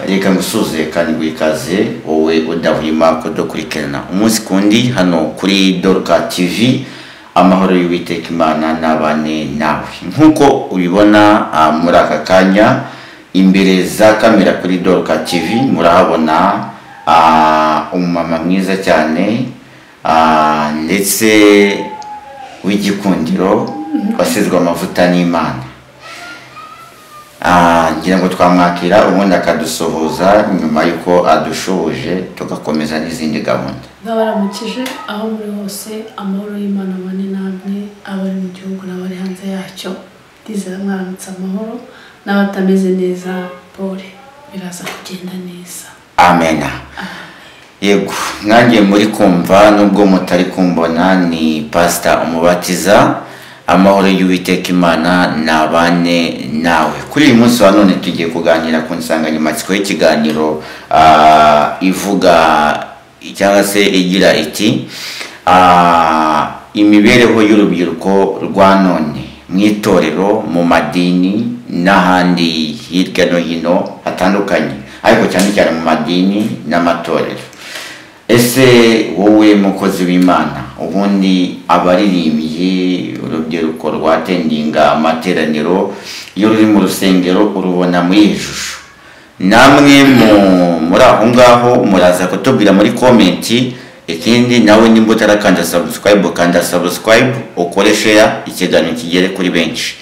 Reka ngusuze kandi nguhe ikaze wowe udahwema kudukurikirana umunsi kundi hano kuri Dorka TV. Amahoro y'Uwiteka Imana n'abane nawe. Nk'uko ubibona muri aka kanya imbere za kamera kuri Dorka TV murahabona umumama mwiza cyane ndetse w'igikundiro wasizwe amavuta n'Imana. Ngira ngo twamwakira ubundi akadusuhuza, nyuma y'uko adushuhuje tugakomeza n'izindi gahunda. Ndabaramukije aho muri hose, amahoro y'Imana abane namwe, abari mu gihugu n'abari hanze yacyo. Ndizera mwaramutse amahoro, n'abatameze neza pole, biraza kugenda neza. Amena. Yego, mwangiye muri kumva nubwo mutari kumbona, ni Pastor Umubatiza. Amahoro y'Uwiteka Imana nabane nawe. Kuri uyu munsi wa none tugiye kuganira ku nsanganyamatsiko y'ikiganiro ivuga cyangwa se igira iti imibereho y'urubyiruko rwa none mu itorero, mu madini n'ahandi hirya no hino hatandukanye, ariko cyane cyane mu madini n'amatorero. Ese wowe mukozi w'Imana, ubundi abaririmbyi, urubyiruko rwatendinga amateraniro, iyo ruri mu rusengero urubona muri iyi shusho? Namwe muri aho ngaho muraza kutubwira muri komenti. Ikindi nawe nimba utarakanda subscribe, kanda subscribe, ukore share, ikiganiro kigere kuri benshi.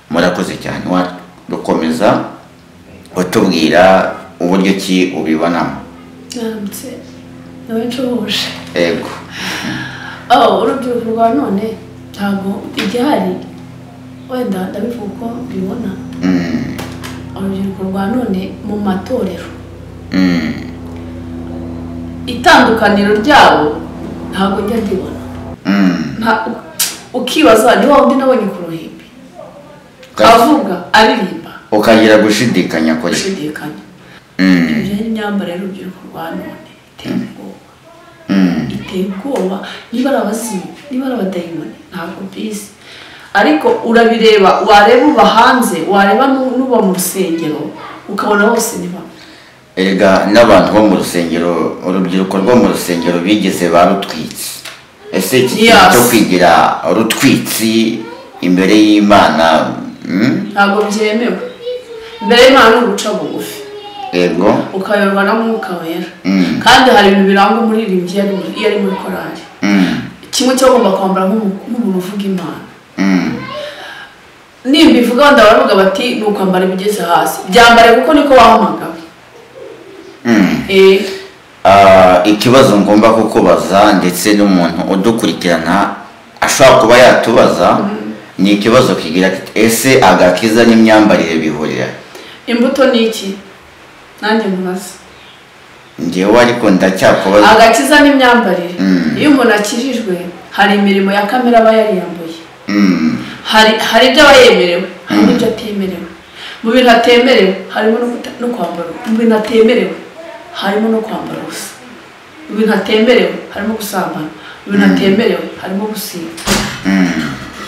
Murakoze cyane. Wadukomeza utubwira uburyo ki ubibonamo. Mwaramutse, nawe nshobuje. Ego. Urubyiruko rwa none ntabwo igihari, wenda ndabivuga uko mbibona. Urubyiruko rwa none mu matorero, itandukaniro ryabo ntabwo njya ndibona. Ukibaza ni wa wundi nabonye ku ruhimbi avuga aririmba, ukagira gushidikanya kuri gushidikanya. Ibyo ni imyambarire y'urubyiruko rwa none iteye ubwoba. Iteye ubwoba, niba ari abazimu, niba ari abadayimoni, ntabwo mbizi, ariko urabireba, wareba uba hanze, wareba n'uba mu rusengero, ukabona bose ni bamwe. Erega n'abantu bo mu rusengero, urubyiruko rwo mu rusengero bigeze barutwitse. Ese iki kintu cyo kwigira rutwitsi imbere y'Imana ntabwo byemewe. Imbere y'Imana ni uguca bugufi. Yego. Ukayoborwa na Mwuka Wera. Kandi hari ibintu biranga umuririmbyi iyo ari muri korali. Kimwe cyo ugomba kwambara nk'umuntu uvuga Imana. Nimba ivuga wenda baravuga bati ni ukwambara ibigeze hasi, byambare kuko niko wahamagawe. Ikibazo ngomba kukubaza ndetse n'umuntu udukurikirana ashobora kuba yatubaza, ni ikibazo kigira kiti: ese agakiza n'imyambarire bihurira? Imbuto ni iki? Nanjye mubaza. Njyewe ariko ndacyakubaza. Agakiza n'imyambarire. Iyo umuntu akijijwe hari imirimo ya kamere aba yariyambuye. Hari ibyo aba yemerewe, hari n'ibyo atemerewe. Mu bintu atemerewe harimo no kwambara. Mu bintu atemerewe harimo no kwambara ubusa. Mu bintu atemerewe harimo gusambana. Mu bintu atemerewe harimo gusiga.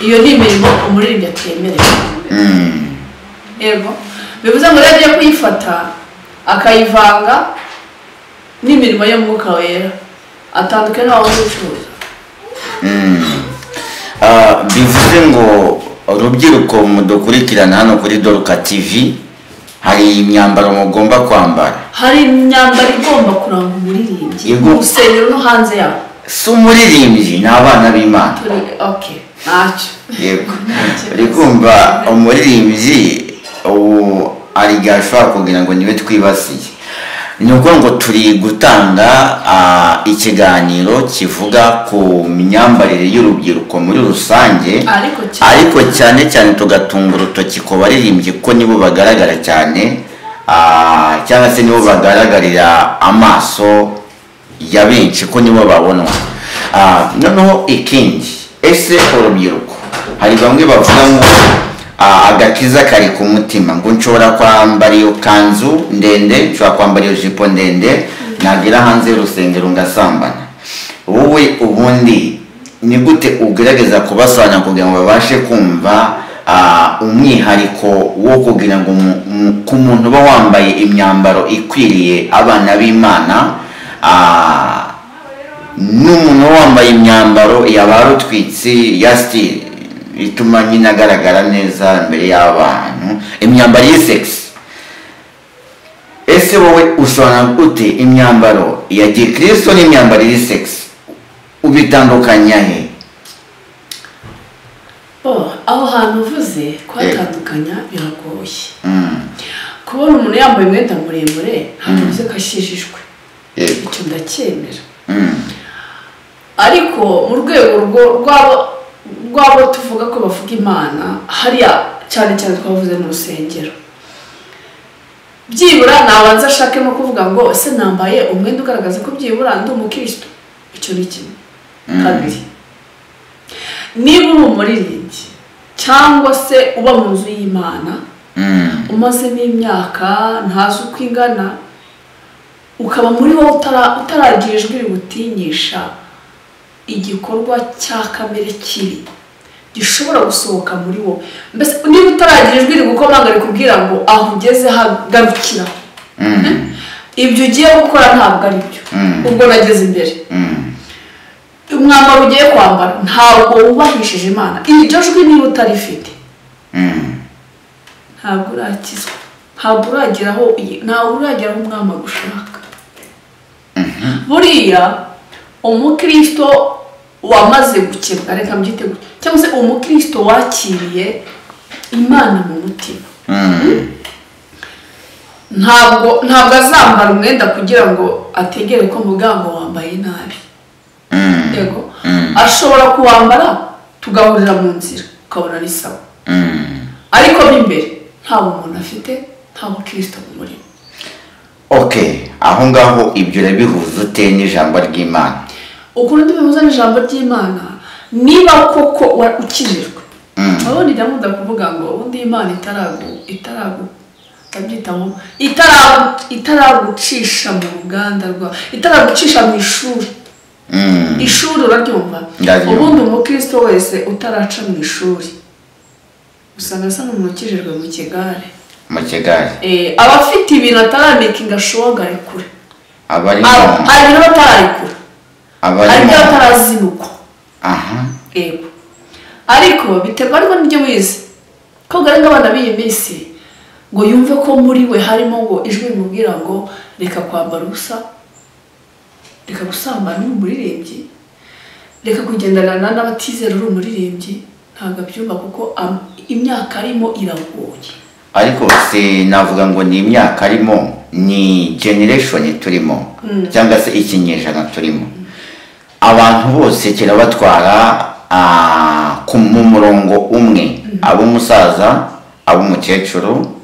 Iyo ni imirimo umuririmbyi atemerewe. Yego, bivuze ngo rero agiye kuyifata akayivanga n'imirimo y'Umwuka Wera, atandukanye n'aho ucuruza. Bivuze ngo urubyiruko mudukurikirana hano kuri Dorka TV, hari imyambaro mugomba kwambara. Hari imyambaro igomba kuranga umuririmbyi mu rusengero no hanze yaho. Si umuririmbyi, ni abana b'Imana. Okay, ntacyo. Yego. Uri kumva umuririmbyi ubu ari igihe ashobora kugira ngo niwe twibasiye. Ni ukuvuga ngo turi gutanga ikiganiro kivuga ku myambarire y'urubyiruko muri rusange, ariko cyane cyane tugatunga urutoki ku baririmbyi ko nibo bagaragara cyane, cyangwa se nibo bagaragarira amaso ya benshi, ko nibo babonwa. Noneho ikindi, ese urubyiruko hari bamwe bavuga ngo agakiza kari ku mutima, ngo nshobora kwambara iyo kanzu ndende, nshobora kwambara iyo jipo ndende, nagera hanze y'urusengero ngasambana. Wowe ubundi ni gute ugerageza kubasobanurira kugira ngo babashe kumva Umwihariko wo kugira ngo ku muntu uba wambaye imyambaro ikwiriye abana b'Imana, n'umuntu wambaye imyambaro yabarutwitsi ya style ituma nyine agaragara neza imbere y'abantu, imyambaro y'isexy. Ese wowe usobanura ute imyambaro ya gikristo n'imyambaro iri sexy? Ubitandukanya he? Aho hantu uvuze kuhatandukanya biragoye. Kubona umuntu yambaye umwenda muremure ntabwo bivuze ko ashijijwe, icyo ndacyemera. Ariko mu rwego rw'abo tuvuga ko bavuga Imana, hariya cyane cyane twavuze mu rusengero, byibura nabanza ashakemo kuvuga ngo ese nambaye umwenda ugaragaza ko byibura ndi umukristo. Icyo ni kimwe. Kabiri, niba uri umuririmbyi cyangwa se uba mu nzu y'Imana umazemo imyaka ntazi uko ingana, ukaba muri wowe utaragira ijwi rigutinyisha igikorwa cya kamere kibi gishobora gusohoka muri wowe, mbese niba utaragira ijwi rigukomanga rikubwira ngo aho ugeze hagarukira, ibyo ugiye gukora ntabwo ari byo. Ubwo nageze imbere, umwambaro ugiye kwambara ntabwo wubahishije Imana, iryo jwi niba utarifite ntabwo urakizwa, ntabwo urageraho umwami agushaka. Buriya umukristo wamaze gukebwa, reka mbyite gutya, cyangwa se umukristo wakiriye Imana mu mutima, ntabwo azambara umwenda kugira ngo ategere ko muganga wambaye nabi. Yego, ashobora kuwambara tugahurira mu nzira ukabona ni sawa, ariko mo imbere nta bumuntu afite, nta bukristo bumurimo. Okay, aho ngaho ibyo urabihuza ute n'ijambo ry'Imana? Ukuntu ndibihuza n'ijambo ry'Imana, niba koko ukijijwe, ubundi ndamunda kuvuga ngo ubundi Imana itaragucisha mu ruganda rwa, itaragucisha mu ishuri. Ishuri uraryumva? Ubundi umukristo wese utaraca mu ishuri usanga asa n'umuntu ukijijwe mu kigare. Mu kigare. Aba afite ibintu ataramakinga sure arekure. Hari ibintu atararekura, hari ibyo atarazinukwa. Yego, ariko biterwa ariko n'ibyo wize. Ko garenga abana b'iyi minsi ngo yumve ko muri we harimo ngo ijwi rimubwira ngo reka kwambara ubusa, reka gusambana uri umuririmbyi, reka kugendana n'abatizera uri umuririmbyi, ntabwo abyumva kuko imyaka arimo iragoye. Ariko sinavuga ngo ni imyaka arimo, ni generation turimo, cyangwa se ikinyejana turimo. Abantu bose kirabatwara mu murongo umwe, ab'umusaza, ab'umukecuru,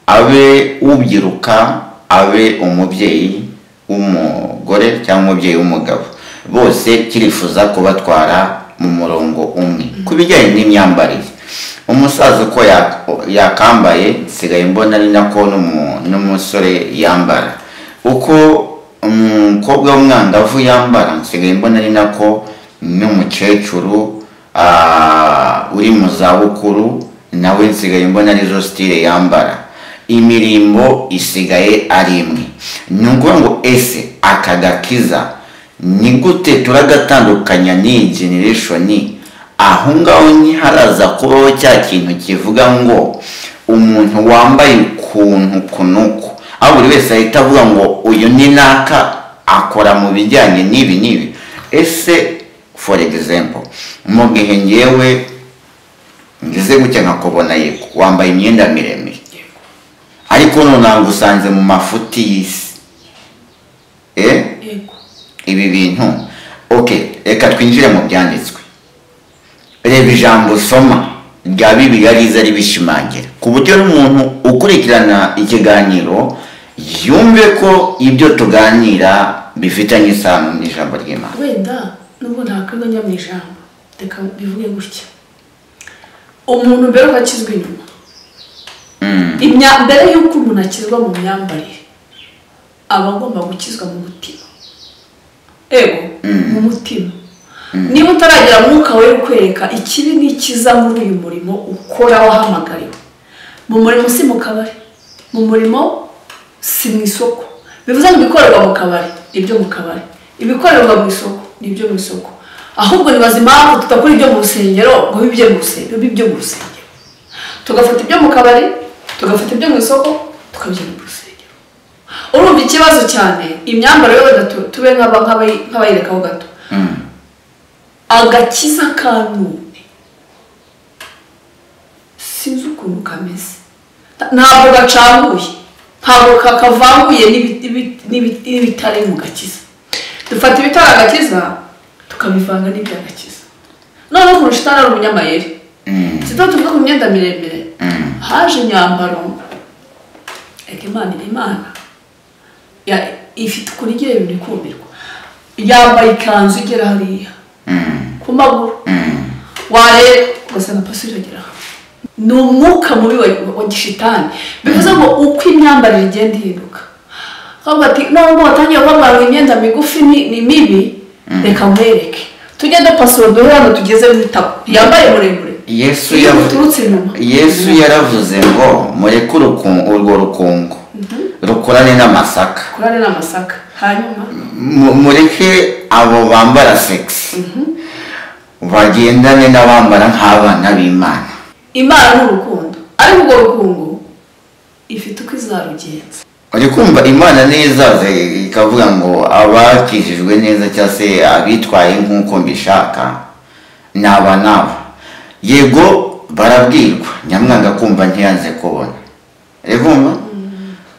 abe ubyiruka, abe umubyeyi w'umugore cyangwa umubyeyi w'umugabo, bose kirifuza kubatwara mu murongo umwe. Ku bijyanye n'imyambarire, umusaza uko yakambaye nsigaye mbona ari nako n'umusore yambara, uko umukobwa w'umwangavu yambara nsigaye mbona ari nako n'umukecuru uri mu zabukuru nawe nsigaye mbona arizo style yambara. Imirimbo isigaye ari imwe. Ni ukuvuga ngo ese aka gakiza ni gute turagatandukanya n'iyi generation? Aho ngaho ntiharaza kubaho cya kintu kivuga ngo umuntu wambaye ukuntu kunuku, aho buri wese ahita avuga ngo uyu ni naka akora mu bijyanye n'ibi n'ibi. Ese for example, mu gihe ngewe ngize gutya nkakubona yego wambaye imyenda miremire, ariko none ngusanze mu mafuti y'isi, ibi bintu. Okay, reka twinjire mu byanditswe. Reba ijambo usoma rya Bibiliya riza ribishimangira, ku buryo n'umuntu ukurikirana ikiganiro yumve ko ibyo tuganira bifitanye isano n'ijambo ry'Imana. Wenda nubwo ntakwirwa njya mu ijambo, reka bivuge gutya: umuntu mbere akizwa inyuma, mbere y'uko umuntu akizwa mu myambarire, aba agomba gukizwa mu mutima. Ego, mu mutima. Niba utaragira mwuka we ukwereka ikibi n'ikiza muri uyu murimo ukora wahamagariwe. Mu murimo si mu kabari, mu murimo si mu isoko. Bivuze ngo ibikorerwa mu kabari ibyo mu kabari, ibikorerwa mu isoko nibyo mu isoko. Ahubwo nibaza impamvu tudakora ibyo mu rusengero ngo bibe mu rusengero, bibe mu rusengero. Tugafata ibyo mu kabari, tugafata ibyo mu isoko, tukabijyana mu rusengero. Urumva ikibazo cyane imyambaro yo tube nk'abayirekaho gato. Agakiza ka none sinzi ukuntu kameze, ntabwo gacanguye, ntabwo kakavanguye n'ibitari mu gakiza. Dufata ibitari agakiza tukabivanga n'iby'agakiza. Noneho kurusha itari ari umunyamayeri, sibyo tuvuga ku myenda miremire, haje imyambaro reka Imana Imana ifite ukuntu igira ibintu ikumirwa. Yambaye ikanzu igera hariya ku maguru, wareba ugasanga pasi iragera aha. Ni umwuka mubi wa gishitani. Bivuze ngo uko imyambarire igenda ihinduka, akavuga ati nubwo watangiye kwambara imyenda migufi ni mibi, reka nkwereke tujye dupasura duhe hano tugeze mu itako yambaye muremure. Yesu yaravuze ngo mureke urwo rukungu rukorane n'amasaka, kurane n'amasaka. Hanyuma mureke abo bambara sex bagendane n'abambara nk'abana b'Imana. Imana ni urukundo, ariko urwo rukungu ifite uko izarugenza. Uri kumva Imana neza ikavuga ngo abakijijwe neza cyangwa se abitwaye nk'uko mbishaka naba nabo. Yego barabwirwa, nyamwanga kumva ntiyanze kubona. Urumva?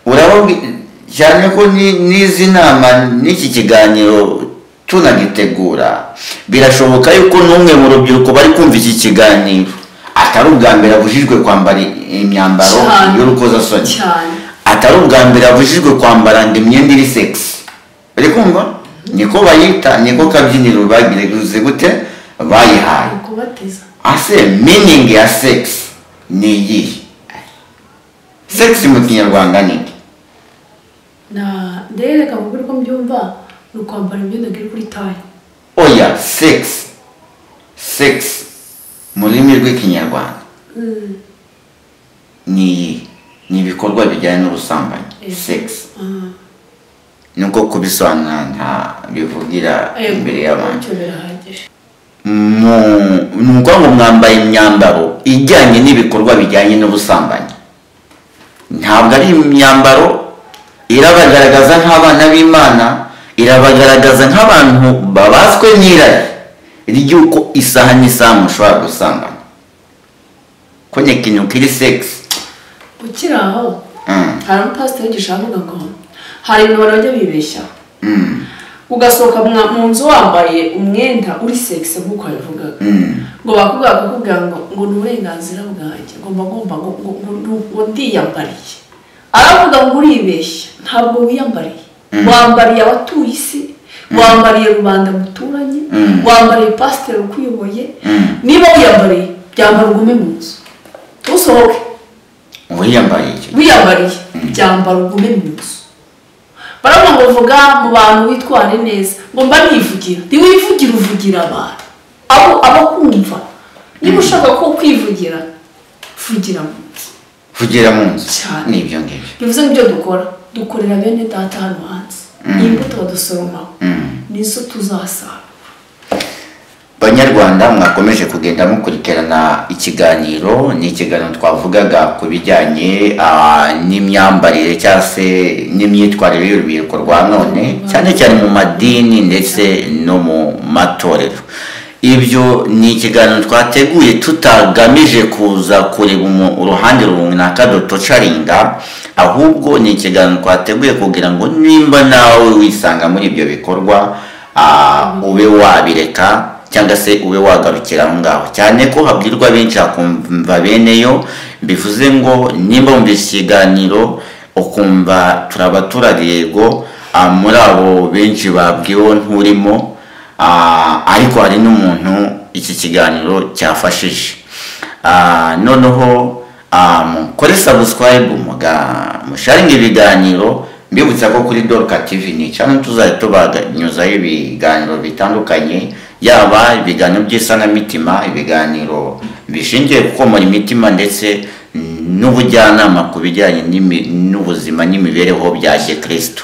Urababwira cyane ko n'izi nama n'iki kiganiro tunagitegura, birashoboka yuko n'umwe mu rubyiruko bari kumva iki kiganiro atari ubwa mbere abujijwe kwambara imyambaro y'urukozasoni, atari ubwa mbere abujijwe kwambara imyenda iri sex. Uri kumva? Niko bayita, niko kabyiniro bagize gute bayihaye. Ase meaning ya sex ni iyi? Sex mu Kinyarwanda ni iki? Na ndereka mubiri ko mbyumva ni ukwambara imyenda iri kuri taye. Oya, sex mu rurimi rw'Ikinyarwanda ni ibikorwa bijyanye n'ubusambanyi. Sex nuko kubisobanura nta bivugira imbere y'abantu. Ni ukuvuga ngo mwambaye imyambaro ijyanye n'ibikorwa bijyanye n'ubusambanyi. Ntabwo ari imyambaro irabagaragaza nk'abana b'Imana, irabagaragaza nk'abantu babaswe n'irari ry'uko isaha n'isaha mushobora gusambana. Ko ni ikintu kiri sex. Ukiri aho hari umupasiteri wigisha avuga ngo hari ibintu abantu bajya bibeshyaho, ugasohoka mu nzu wambaye umwenda uri sex nk'uko yabivugaga, ngo bakubwira bakakubwira ngo ni uburenganzira bwanjye, ngomba ngo ndiyambariye. Aravuga ngo uribeshya, ntabwo wiyambariye, wambariye abatuye isi, wambariye rubanda muturanye, wambariye pasiteri ukuyoboye. Niba wiyambariye byambara ugume mu nzu, ntusohoke. Wiyambariye byambara ugume mu nzu. Baravuga ngo vuga mu bantu witware neza, ngo mba nivugira. Ntiwivugira, uvugira abantu abo abakumva. Niba ushaka ko kwivugira, vugira mu nzu. Vugira mu nzu nibyo ngibyo. Bivuze ngo ibyo dukora dukorera bene data hano hanze, imbuto badusoromaho nizo tuzasarura. Banyarwanda mwakomeje kugenda mukurikirana ikiganiro, ni ikiganiro twavugaga ku bijyanye n'imyambarire cyangwa se n'imyitwarire y'urubyiruko rwa none, cyane cyane mu madini ndetse no mu matorero. Ibyo ni ikiganiro twateguye tutagamije kuza kureba uruhande runaka dutocaringa, ahubwo ni ikiganiro twateguye kugira ngo nimba nawe wisanga muri ibyo bikorwa ube wabireka cyangwa se ube wagarukira aho ngaho. Cyane ko habwirwa benshi hakumva beneyo, bivuze ngo nimba wumvise ikiganiro ukumva turabaturage, yego muri abo benshi babwiwe nturimo, ariko hari n'umuntu iki kiganiro cyafashije. Noneho mukore subscribe, musharinge ibiganiro. Mbibutsa ko kuri Dorca TV ni channel tuzajya tubanyuzaho ibiganiro bitandukanye Yaba ibiganiro by'isanamitima, ibiganiro bishingiye ku komora imitima, ndetse n'ubujyanama ku bijyanye n'ubuzima n'imibereho bya gikristo.